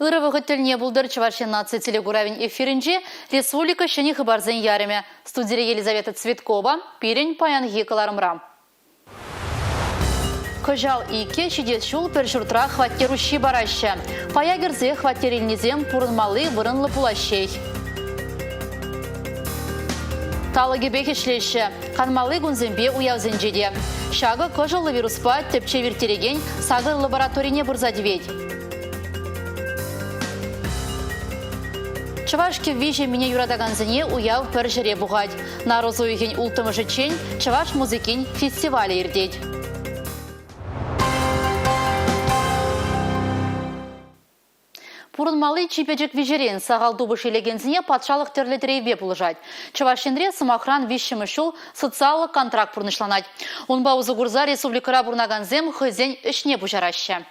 Ырӑ вӑхӑт тӗлне пултӑр Чӑваш Ен наци телекуравӗн эфирӗнче республика ҫӗнӗ хыпарсен ярӑмӗ. Студире Елизавета Цветкова, пирӗн паянхи кӑларӑмра. Кӑҫал иккӗ, ҫитес ҫул пӗр ҫуртра хваттер уҫҫи параҫҫӗ. Пая кӗрсе хваттер илнисем пурӑнмалли вырӑнлӑ пулаҫҫех. Талӑкӗпех ӗҫлеҫҫӗ. Канмалли кунсемпе уявсенче те. Ҫакӑ кӑшӑллӑ вируспа тӗпчев ирттерекен сакӑр лабораторине пырса тивет. Чӑваш кӗвви ҫеммине юратакансене уяв пӗр ҫӗре пухать. Нарӑс уйӑхӗн улттӑмӗшӗччен чӑваш музыкин фестивалӗ иртет. Пурӑнмалли чи пӗчӗк виҫерен сахал тупӑш илекенсене патшалӑх тӗрлӗ тӗревпе пулӑшать. Чӑваш Енре, сӑмахран, виҫҫӗмӗш ҫул социаллӑ контракт пурнӑҫланать. Унпа усӑ курса республикӑра пурӑнакансем хӑйсен ӗҫне пуҫараҫҫӗ.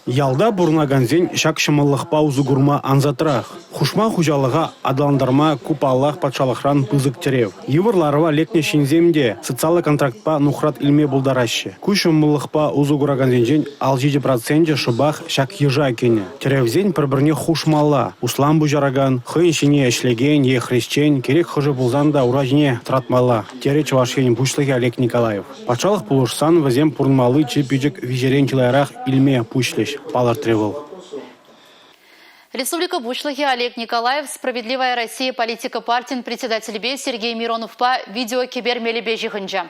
Ялта пурӑнакансен ҫак ҫӑмӑллӑхпа усӑ курма ансатрах. Хушма хуҫалӑха аталантарма ку, паллах, патшалӑхран пысӑк тӗрев. Йывӑр ларӑва лекнӗ ҫынсем те социаллӑ контрактпа нухрат илме пултараҫҫӗ. Ку ҫӑмӑллӑхпа усӑ куракансенчен 57 проценчӗ шӑпах ҫак йыша кӗнӗ. Тӗревсен пӗр-пӗрне хушмалла. Услам пуҫаракан, хӑйӗн ҫине ӗҫлекен е хресчен кирек хӑшӗ пулсан та ура ҫине тӑратмалла, терӗ Чӑваш Ен Пуҫлӑхӗ Олег Николаев. Патшалӑх пулӑшсан вӗсем пурӑнмалли чи пӗчӗк виҫерен чылайрах илме пуҫлӗҫ, палӑртрӗ вӑл. Республика Пуҫлӑхӗ Олег Николаев «Справедливая Россия» политика партин председателӗпе Сергей Мироновпа видеокӗпер мелӗпе ҫыхӑнчӗ.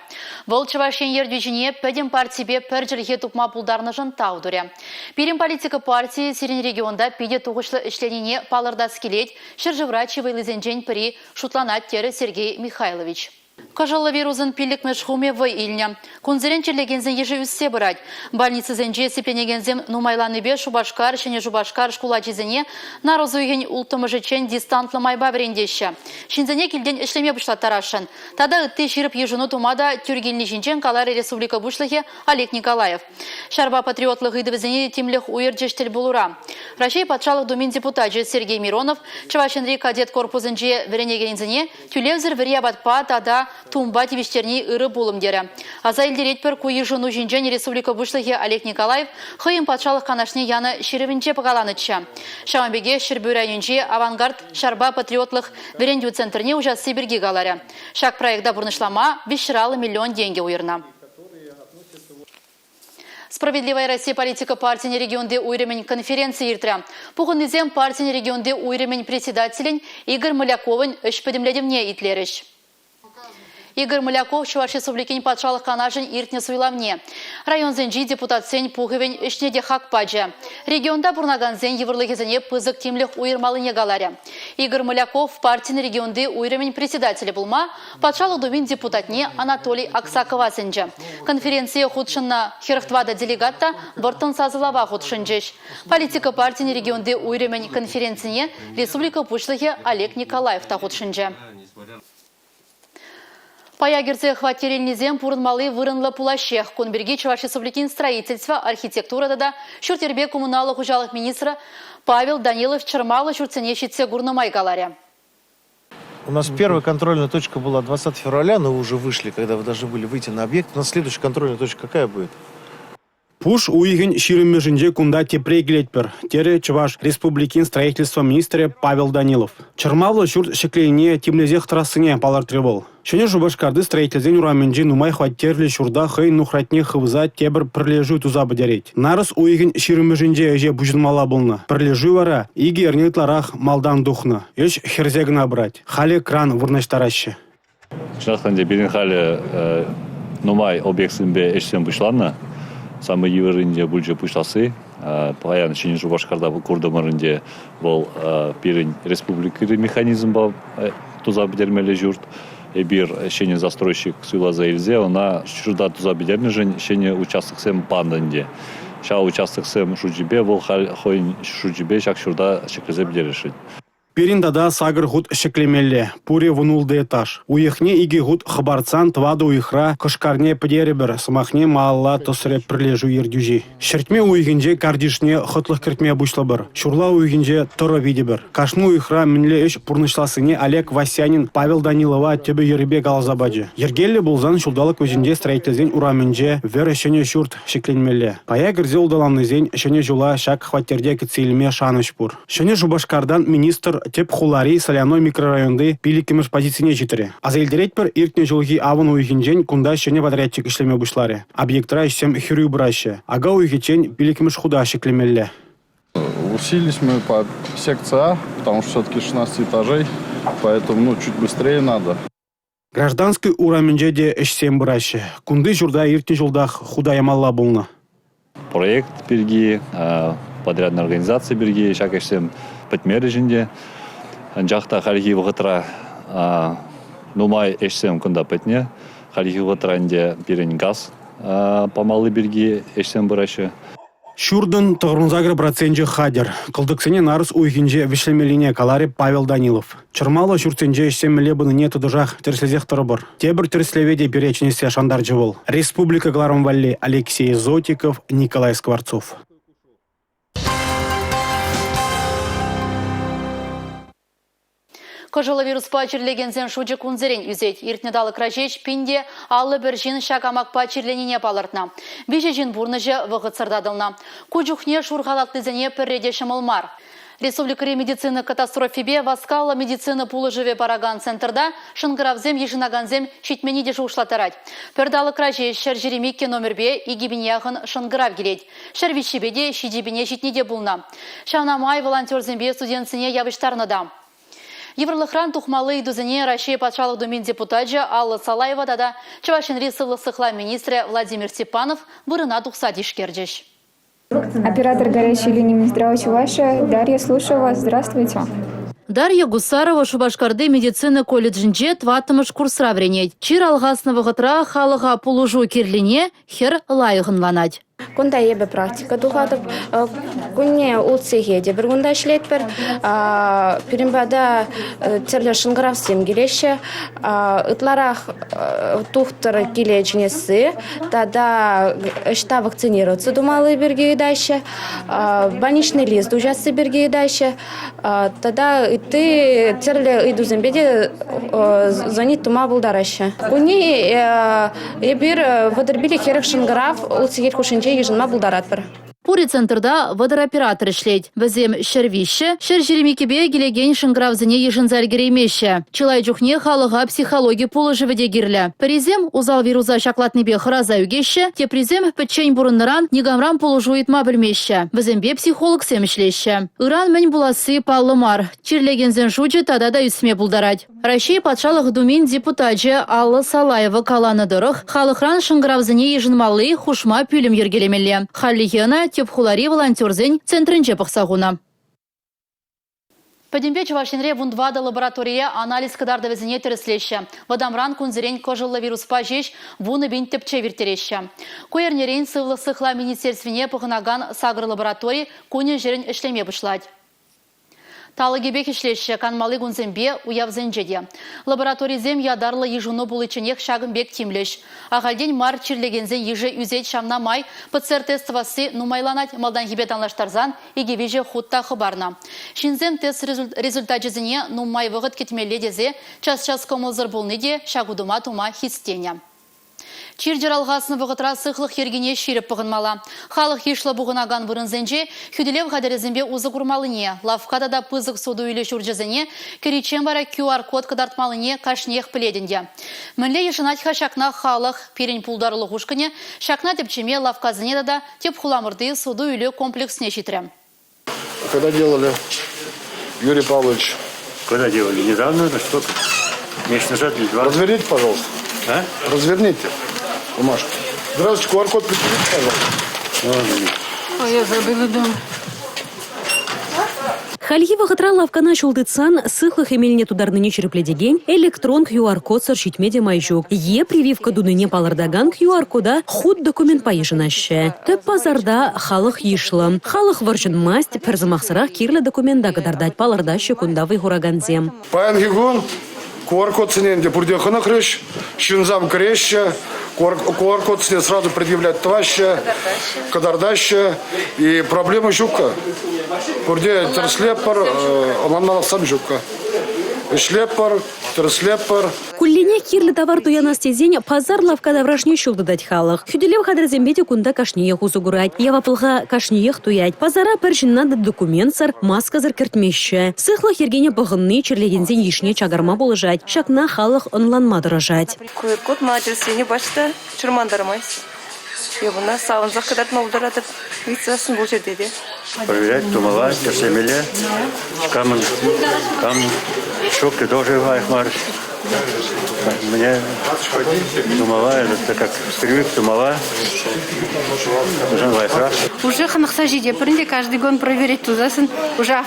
Вӑл Чӑваш Ен ертӳҫине пӗтӗм партипе пӗр чӗлхе тупма пултарнӑшӑн тав турӗ. Пирӗн политика партийӗ сирӗн регионта питӗ тухӑҫлӑ ӗҫленине палӑртас килет, ҫӗршывра чи вӑйлисенчен пӗри шутланать, терӗ Сергей Михайлович. Кӑшӑллӑ вирусӑн пиллӗкмӗш хумӗ вӑй илнӗ. Кунсерен чирлекенсен йышӗ ӳссе пырать. Больницӑсенче сипленекенсем нумайланнипе Шупашкар, Ҫӗнӗ Шупашкар шкул ачисене нарӑс уйӑхӗн улттӑмӗшӗччен дистантлӑ майпа вӗрентеҫҫӗ. Ҫынсене килтен ӗҫлеме пуҫлаттарасшӑн. Тата ытти ҫирӗп йышӑну тума та тӳр килни ҫинчен каларӗ республика Пуҫлӑхӗ Олег Николаев. Ҫарпа патриотлӑх ыйтӑвӗсене те тимлӗх уйӑрчӗҫ тӗл пулура. Раҫҫей Патшалӑх Думин депутачӗ Сергей Миронов Чӑваш Енри кадет корпусӗнче вӗренекенсене тӳлевсӗр вӗри апатпа тата тумпа тивӗҫтерни ырӑ пулӑм терӗ. Аса илтеретпӗр, ку йышӑну ҫинчен республика Пуҫлӑхӗ Олег Николаев хӑйӗн Патшалӑх Канашне янӑ ҫырӑвӗнче пӑкаланӑччӗ. Ҫавӑн пекех Ҫӗрпӳ районӗнчи Авангард ҫарпа патриотлӑх вӗрентӳ центрне уҫасси пирки каларӗ. Ҫак проекта пурнӑҫлама 350 миллион тенкӗ уйӑрнӑ. Справедливая Россия политика партийӗн регионти уйрӑмӗн конференцийӗ иртрӗ. Пухӑннисем партин регионти уйрӑмӗн председателӗн Игорь Моляковӑн ӗҫ пӗтӗмлетӗвне итлерӗҫ. Игорь Моляков Чӑваш Республикин Патшалӑх Канашӗн иртнӗ суйлавне, районсенчи депутатсен пухӑвӗн ӗҫне те хак пачӗ. Регионта пурӑнакансен йывӑрлӑхӗсене пысӑк тимлӗх уйӑрмаллине каларӗ. Игорь Моляков партин регионти уйрӑмӗн председателӗ пулма Патшалӑх Думин депутатне Анатолий Аксакова сӗнчӗ. Конференцие хутшӑннӑ 44 делегат та вӑрттӑн сасӑлава хутшӑнчӗҫ. Политика партийӗн регионти уйрӑмӗн конференцине республика Пуҫлӑхӗ Олег Николаев та хутшӑнчӗ. Пая кӗрсе хваттер илнисем пурӑнмалли вырӑнлӑ пулаҫҫех. Кун пирки Чӑваш Республикин строительство, архитектура тата ҫурт-йӗрпе коммуналлӑ хуҫалӑх министрӗ Павел Данилов чӑрмавлӑ ҫуртсене ҫитсе курнӑ май каларӗ. У нас первая контрольная точка была 20 февраля, но вы уже вышли, когда вы должны были выйти на объект. У нас следующая контрольная точка какая будет? Пуш уйӑхӗн ҫирӗммӗшӗнче кунта тепре килетпӗр, терӗ Чӑваш Республикин строительство министрӗ Павел Данилов. Чӑрмавлӑ ҫурт ҫӗкленине тимлесех тӑрассине палӑртрӗ вӑл. Ҫӗнӗ Шупашкарти строительсен урамӗнчи нумай хваттерлӗ ҫурта хӑйӗн нухратне хывса тепӗр пӗрлешӳ туса пӗтерет. Нарӑс уйӑхӗн ҫирӗммӗшӗнче ӗҫе пуҫӑнмалла пулнӑ. Пӗрлешӳ вара икӗ эрне ытларах малтан тухнӑ. Ӗҫ хӗрсе кӑна пырать. Халӗ кран вырнаҫтараҫҫӗ. Чӑнах та ӗнтӗ пирӗн халӗ нумай объектсемпе ӗҫсем пуҫланнӑ. Самый йывӑрринче пулчӗ пуҫласси. Паян Ҫӗнӗ Шупашкарта куртӑмӑр ӗнтӗ вӑл пирӗн республикӑри механизмпа туса пӗтермелли ҫурт. Эпир ҫӗнӗ застройщик суйласа илсе ӑна ҫурта туса пӗтернӗшӗн ҫӗнӗ участоксем панӑ ӗнтӗ. Ҫав участоксем шучӗпе вӑл халь хӑйӗн шучӗпе ҫак ҫурта ҫӗклесе пӗтересшӗн. Пирӗн тата 8 хут ҫӗклемелле, пурӗ 16 этаж. Уйӑхне 2 хут хӑпартсан 4 уйӑхра кӑшкарне пӗтерӗпӗр», – сӑмахне малалла тӑсрӗ пӗрлешӳ ертӳҫи. Ҫӗртме уйӑхӗнче картишне хӑтлӑх кӗртме пуҫлӑпӑр, ҫурла уйӑхӗнче тӑрӑ витӗпӗр. Кашни уйӑхра мӗнле ӗҫ пурнӑҫлассине Олег Васянин Павел Данилова тӗпӗ-йӗрӗпе каласа пачӗ. Йӗркеллӗ пулсан ҫулталӑк вӗҫӗнче строительсен урамӗнче вӗр ҫӗнӗ ҫурт ҫӗкленмелле. Пая кӗрсе улталаннисен Ҫӗнӗ ҫула ҫак хваттерте кӗтсе илме шанӑҫ пур. Ҫӗнӗ Шупашкартан министр тӗп хулари Соляной микрорайонти 5-мӗш позицине ҫитрӗ. Аса илтеретпӗр, иртнӗ ҫулхи авӑн уйӑхӗнчен кунта ҫӗнӗ подрядчик ӗҫлеме пуҫларӗ. Объектра ӗҫсем хӗрӳ пыраҫҫӗ. Ака уйӑхӗччен 5-мӗш хута ҫӗклемелле. Усилились мы по секции А, потому что все-таки 16 этажей, поэтому ну, чуть быстрее надо. Граждански урамӗнче те ӗҫсем пыраҫҫӗ. Кунти ҫурта иртнӗ ҫултах хута ямалла пулнӑ. Проект пирки, подрядная организаци пирки ҫак ӗҫсем пӗтмерӗҫ ӗнтӗ. Анчах та хальхи вӑхӑтра нумай ӗҫсем кунта пӗтнӗ. Хальхи вӑхӑтра ӗнтӗ пирӗн газ памалли пирки ӗҫсем пыраҫҫӗ. Ҫуртӑн 98 проценчӗ хатӗр. Кӑлтӑксене нарӑс уйӑхӗнче вӗҫлемеллине каларӗ Павел Данилов. Чӑрмавлӑ ҫуртсенче ӗҫсем мӗнле пынине тӑтӑшах тӗрӗслесех тӑрӑпӑр. Тепӗр тӗрӗслеве те пире чӗнессе шантарчӗ вӑл. Республика кӑларӑм валли Алексей Зотиков, Николай Скворцов. Кӑшӑллӑ вируспа чирлекенсен шучӗ кунсерен ӳсет. Иртнӗ талӑкра ҫеҫ 1051 ҫын ҫак амакпа чирленине палӑртнӑ. Виҫӗ ҫын пурнӑҫӗ вӑхӑтсӑр татӑлнӑ. Ку чухне шур халатлисене пӗрре те ҫӑмӑл мар. Республикӑри медицина катастрофипе васкавлӑ медицина пулӑшӑвӗ паракан центрта шӑнкӑравсем йышӑнакансем ҫитменни те шухӑшлаттарать. Пӗр талӑкра ҫеҫ 122 номерпе 2000 яхӑн шӑнкӑрав килет. 103-пе те 7 пине ҫитни те пулнӑ. Ҫавна май волонтерсемпе студентсене явӑҫтарнӑ та. Йывӑрлӑхран тухмалли ыйтусене Раҫҫей Патшалӑх Думин депутачӗ Алла Салаева тата Чӑваш Енри сывлӑх сыхлав министрӗ Владимир Степанов вырӑна тухса тишкерчӗҫ. Оператор горячей линии Минздрава Чувашии Дарья, слушаю вас. Здравствуйте. Дарья Гусарова Шупашкарти медицина колледжӗнче тӑваттӑмӗш курсра вӗренет. Чир алхаснӑ вӑхӑтра халӑха пулӑшу кирлине хӗр лайӑх ӑнланать. Кунта эпӗ практика тухатӑп. Кунне улт сехете пӗр кунта ӗҫлетпӗр. Пирӗн пата тӗрлӗ шӑнкӑравсем килеҫҫӗ. Ытларах тухтӑр киле чӗнесси тата ӑҫта вакцинироваться тумалли пирки ыйтаҫҫӗ, больничный лист уҫасси пирки ыйтаҫҫӗ. Тата ытти тӗрлӗ ыйтусемпе те звонить тума пултараҫҫӗ. Кунне эпир 35 40 шӑнкӑрав улт сехет хушшинче йышӑнма пултаратпӑр. Пури центрта 30 оператор ӗҫлет. Вӗсем 103, 122-пе килекен шӑнкӑравсене йышӑнса ӗлкӗреймеҫҫӗ. Чылай чухне халӑха психологи пулӑшӑвӗ те кирлӗ. Пӗрисем усал вируса ҫаклатнипе хӑраса ӳкеҫҫӗ, теприсем пӗччен пурӑннӑран никамран пулӑшу ыйтма пӗлмеҫҫӗ. Вӗсемпе психологсем ӗҫлеҫҫӗ. Ыран мӗн пуласси паллӑ мар. Чирлекенсен шучӗ тата та ӳсме пултарать. Раҫҫей Патшалӑх Думин депутачӗ Алла Салаева каланӑ тӑрӑх, халӑхран шӑнкӑравсене йышӑнмалли хушма пӳлӗм йӗркелемелле. Хальлӗхе ӑна тӗп хулари волонтерсен центрӗнче пӑхса хунӑ. Пӗтӗмпе Чӑваш Енре 14 лабораторие анализ кӑтартӑвӗсене тӗрӗслеҫҫӗ. Вӑтамран кунсерен кӑшӑллӑ вируспа ҫеҫ 10 000 тӗпчев ирттереҫҫӗ. Ку эрнерен Сывлӑх сыхлав министерствине пӑхӑнакан сакӑр лаборатори кунӗн-ҫӗрӗн ӗҫлеме пуҫлать. Талӑкӗпех ӗҫлеҫҫӗ канмалли кунсемпе уявсенче те. Лабораторисем ятарлӑ йышӑну пуличченех ҫакӑн пек тимлӗҫ. Ахальтен мар чирлекенсен йышӗ ӳсет ҫавна май ПЦР-тест тӑвасси нумайланать малтанхипе танлаштарсан икӗ-виҫӗ хут та хӑпарнӑ. Ҫынсем тест результачӗсене нумай вӑхӑт кӗтмелле тесе час-час кӑмӑлсӑр пулни те ҫак утӑма тума хистенӗ. Чир-чӗр алхаснӑ вӑхӑтра сыхлӑх йӗркине ҫирӗп пӑхӑнмалла. Халӑх йышлӑ пухӑнакан вырӑнсенче хӳтӗлев хатӗрӗсемпе усӑ курмаллине, лавкка тата пысӑк суту-илӳ ҫурчӗсене кӗриччен вара QR-код кӑтартмаллине кашниех пӗлет ӗнтӗ. Мӗнле йышӑнать-ха ҫакна халӑх? Пирӗн пултарулӑх ушкӑнӗ ҫакна тӗпчеме лавккасене тата тӗп хуламӑрти суту-илӳ комплексне ҫитрӗ. Когда делали, Юрий Павлович? Когда делали? Недавно, это что? Месяц назад или два. Разверните, пожалуйста. А? Разверните бумажку. Здравствуйте, QR-код предъявите, пожалуйста. Ой, я забыла дома. Хальхи вӑхӑтра лавккана ҫул тытсан сыхлӑх эмелне тутарнине ҫирӗплетекен электрон QR-кодсӑр ҫитме те май ҫук. Е прививка тунине палӑртакан QR-кода хут документпа йышӑнаҫҫӗ. Тӗп пасарта халӑх йышлӑ. Халӑх вӑрҫӑнмасть, пӗр сӑмахсӑрах кирлӗ документа кӑтартать, палӑртаҫҫӗ кунта вӑй хуракансем. Паянхи кун QR-кодсене ӗнтӗ пурте хӑнӑхрӗҫ, ҫынсем кӗреҫҫӗ, QR-кодсене сразу предъявлять тӑваҫҫӗ, кӑтартаҫҫӗ. И проблема ҫуккӑ. Пурте тӗрӗслетпӗр, ӑнланмалӑхсем ҫуккӑ. Ӗҫлетпӗр, тӗрӗслетпӗр. Кулленех кирлӗ тавар туянас тесен пасар лавкка таврашне ҫул тытать халӑх. Хӳтӗлев хатӗрӗсемпе те кунта кашниех усӑ курать. Яваплӑха кашниех туять. Пасара пӗр ҫынна та документсӑр, маскӑсӑр кӗртмеҫҫӗ. Сыхлӑх йӗркине пӑхӑнни чирлекенсен йышне чакарма пулӑшать. Ҫакна халӑх ӑнланма тӑрӑшать. QR-код мана тӗрӗслени пач та чӑрмантармасть. Эп ӑна савӑнсах кӑтартма пултаратӑп. Ыйтсассӑн пур ҫӗрте те. Проверять тумалла, тӗрӗслемелле. Камӑн кам ҫук тоже лайӑх мар. Мне тумалла, это как привык тумалла. Уже лайӑхрах. Уже хӑнӑхса ҫитетпӗр ӗнтӗ, каждый год проверять тусассӑн уже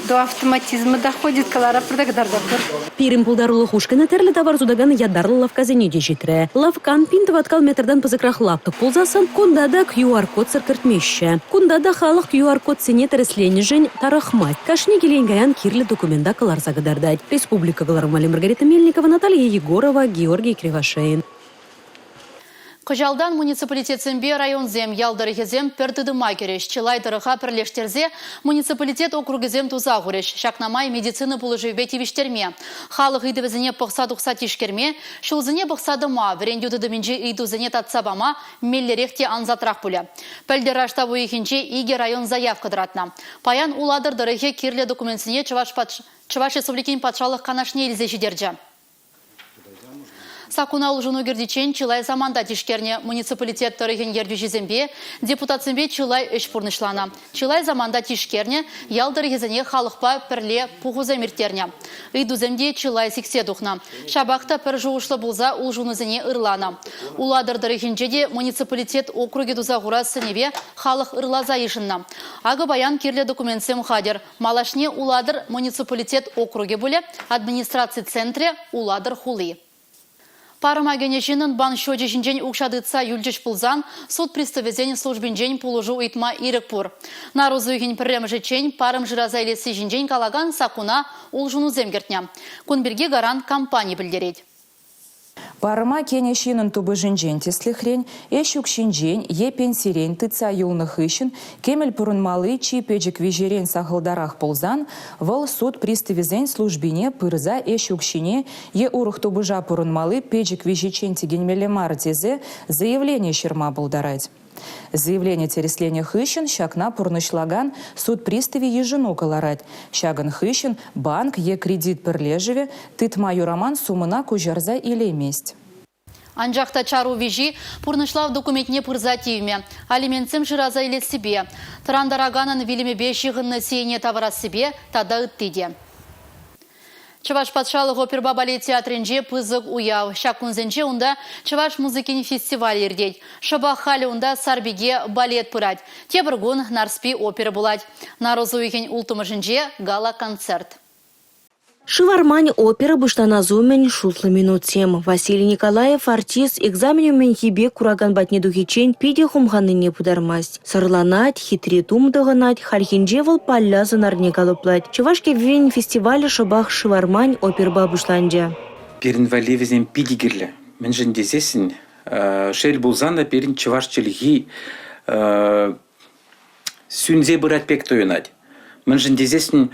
до автоматизма доходит, кӑларатпӑр та кӑтартатпӑр. Пирӗн пултарулӑх ушкӑнӗ тӗрлӗ тавар сутакан ятарлӑ лавккасене те ҫитрӗ. Лавккан пин тӑваткал метртан пысӑкрах лаптӑк пулсассӑн кунта та QR-кодсӑр кӗртмеҫҫӗ. Кунта та халӑх QR-кодсене тӗрӗсленӗшӗн тарӑхмасть. Кашни килен-каян кирлӗ документа кӑларса кӑтартать. Республика кӑларӑмӗ Маргарита Мельникова, Наталья Егорова, Георгий Кривошеин. Кӑҫалтан муниципалитетсемпе районсем, ял тӑрӑхӗсем пӗр тытӑма кӗрӗҫ. Чылай тӑрӑха пӗрлештерсе муниципалитет округӗсем туса хурӗҫ. Ҫакна май медицина пулӑшӑвӗпе тивӗҫтерме, халӑх ыйтӑвӗсене пӑхса тухса тишкерме, ҫулсене пӑхса тӑма, вӗрентӳ тытӑмӗнчи ыйтусене татса пама меллӗрех те ансатрах пулӗ. Пӗлтӗр раштав уйӑхӗнче икӗ район заявка тӑратнӑ. Паян Улатӑр тӑрӑхӗ кирлӗ документсене Чӑваш Республикин Патшалӑх Канашне илсе ҫитерчӗ. Саккуна улшӑну кӗртиччен чылай саманта тишкернӗ муниципалитет тӑрӑхӗн ертӳҫисемпе, депутатсемпе чылай ӗҫ пурнӑҫланӑ. Чылай саманта тишкернӗ, ял тӑрӑхӗсене халӑхпа пӗрле пухусем ирттернӗ. Ыйтусем те чылай сиксе тухнӑ. Ҫапах та пӗр шухӑшлӑ пулса улшӑнусене ырланӑ. Улатӑр тӑрӑхӗнче те муниципалитет округӗ туса хурас сӗнӗве халӑх ырласа йышӑннӑ. Акӑ паян кирлӗ документсем хатӗр. Малашне Улатӑр муниципалитет округӗ пулӗ, администраци центрӗ Улатӑр хули. Парӑма кӗнӗ ҫыннӑн банк счечӗ ҫинчен укҫа тытса юлчӗҫ пулсан суд приставӗсен службинчен пулӑшу ыйтма ирӗк пур. Нарӑс уйӑхӗн пӗрремӗшӗччен парӑм шыраса илесси ҫинчен калакан саккуна улшӑнусем кӗртнӗ. Кун пирки Гарант компани пӗлтерет. Парӑма кӗнӗ ҫыннӑн тупӑшӗнчен, тӗслӗхрен, ӗҫ укҫинчен е пенсирен тытса юлнӑ хыҫҫӑн кӗмӗл пурӑнмалли чи пӗчӗк виҫерен сахалтарах пулсан вӑл суд приставӗсен службине пырса ӗҫ укҫине е урӑх тупӑша пурӑнмалли пӗчӗк виҫеччен тӗкӗнмелле мар тесе заявлени ҫырма пултарать. Заявлени тӗрӗсленӗ хыҫҫӑн ҫакна пурнӑҫлакан суд приставӗ йышӑну кӑларать. Ҫакӑн хыҫҫӑн банк е кредит пӗрлешӗвӗ тытма юраман суммӑна куҫарса илеймест. Анчах та чару виҫи пурнӑҫлав документне пырса тивмӗ. Алиментсем шыраса илессипе, тӑрантараканӑн вилӗмӗпе ҫыхӑннӑ сиене тавӑрассипе тата ытти те. Чӑваш патшалӑх оперӑпа балет театрӗнче пысӑк уяв. Ҫак кунсенче унта чӑваш музыкин фестивалӗ иртет. Шӑпах халӗ унта Сарпике балет пырать. Тепӗр кун Нарспи опера пулать. Нарӑс уйӑхӗн улттӑмӗшӗнче гала-концерт. Шывармань опера пуҫланас умӗн шутлӑ минутсем. Василий Николаев артист экзамен умӗнхи пек куракан патне тухиччен питӗ хумханнине пытармасть. Сӑрланать, хитре тум тӑхӑнать, хальхинче вӑл Палля сӑнарне калӑплать. Чӑваш кӗввин фестивалӗ шӑпах «Шывармань» оперӑпа пуҫланчӗ. Пирӗн валли вӗсем питӗ кирлӗ. Мӗншӗн тесессӗн, шел пулсан та пирӗн чӑваш чӗлхи сӳнсе пырать пек туйӑнать. Мӗншӗн тесессӗн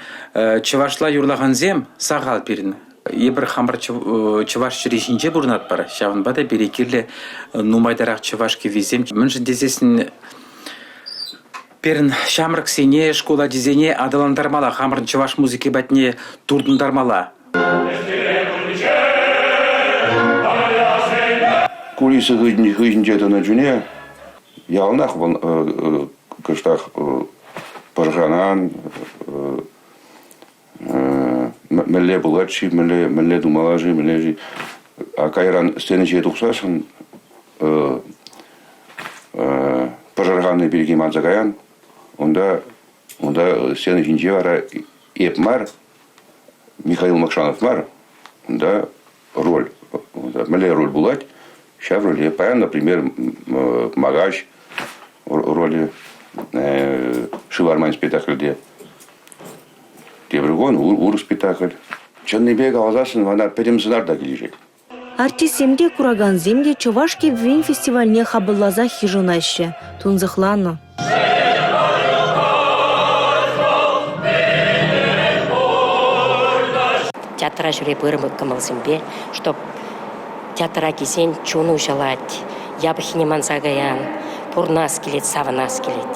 чӑвашла юрлакансем сахал пирӗн. Эпир хамӑр чӑваш чӗри ҫинче пурӑнатпӑр, ҫавӑнпа та пире кирлӗ нумайтарах чӑваш кӗввисем. Мӗншӗн тесессӗн пирӗн ҫамрӑксене, шкул ачисене аталантармалла, хамӑрӑн чӑваш музыки патне туртӑнтармалла. Кулиса хыҫӗнче тӑнӑ чуне яланах вӑл кӑштах пӑшӑрханан, мӗнле пулать-ши, мӗнле, мӗнле тумалла-ши, мӗнле-ши. А кайран сцена ҫине тухсассӑн пӑшӑрханни пирки манса каян. Унта, унта сцена ҫинче вара эп мар, Михаил Макшанов мар, унта роль. Мӗнле роль пулать, ҫав роле. Паян, например, Магаҫ ролӗ Шывармань спектакльте. Тепӗр кун урӑх спектакль. Чӑннипе каласассӑн мана пӗтӗм сӑнар та килӗшет. Артистсем те, куракансем те чӑваш кӗввин фестивальне хапӑлласах йышӑнаҫҫӗ. Тунсӑхланӑ. Театра ҫӳре пырӑм кӑмӑлсемпе, чтоб театра килсен чун уҫӑлать, япӑххине манса каян, пурӑнас килет, савӑнас килет.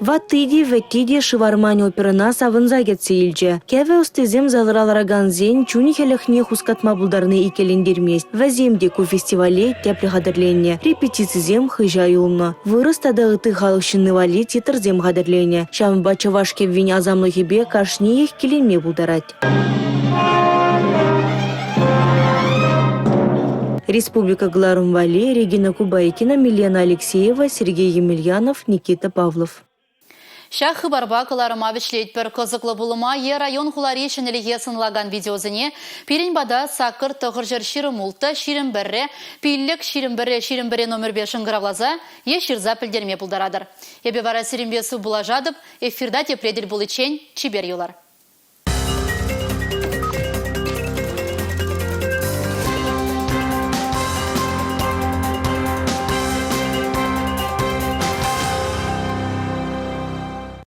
Ватти те, вӗтти те «Шывармань» оперӑна савӑнса кӗтсе илчӗ. Кӗвӗ ӑстисем залра ларакансен чун-хӗлӗхне хускатма пултарни иккӗлентермест. Вӗсем те ку фестивале тӗплӗ хатӗрленнӗ, репетицисем хыҫа юлнӑ. Вырӑс тата ытти халӑх ҫынни валли титрсем хатӗрленӗ. Ҫавӑнпа чӑваш кӗввин асамлӑхӗпе кашниех киленме пултарать. Республика кӑларӑм валли Регина Кубайкина, Милена Алексеева, Сергей Емельянов, Никита Павлов. Ҫак хыпарпа кӑларӑма вӗҫлетпӗр. Кӑсӑклӑ пулӑма е район-хулари ҫӗнӗлӗхе сӑнлакан видеосене пирӗн пата саккӑр тӑхӑрҫӗр 26 21 5 21 21 номерпе шӑнкӑравласа е ҫырса пӗлтерме пултаратӑр. Эпӗ вара сирӗнпе сывпуллашатӑп. Эфирта тепре тӗл пуличчен чипер юлӑр.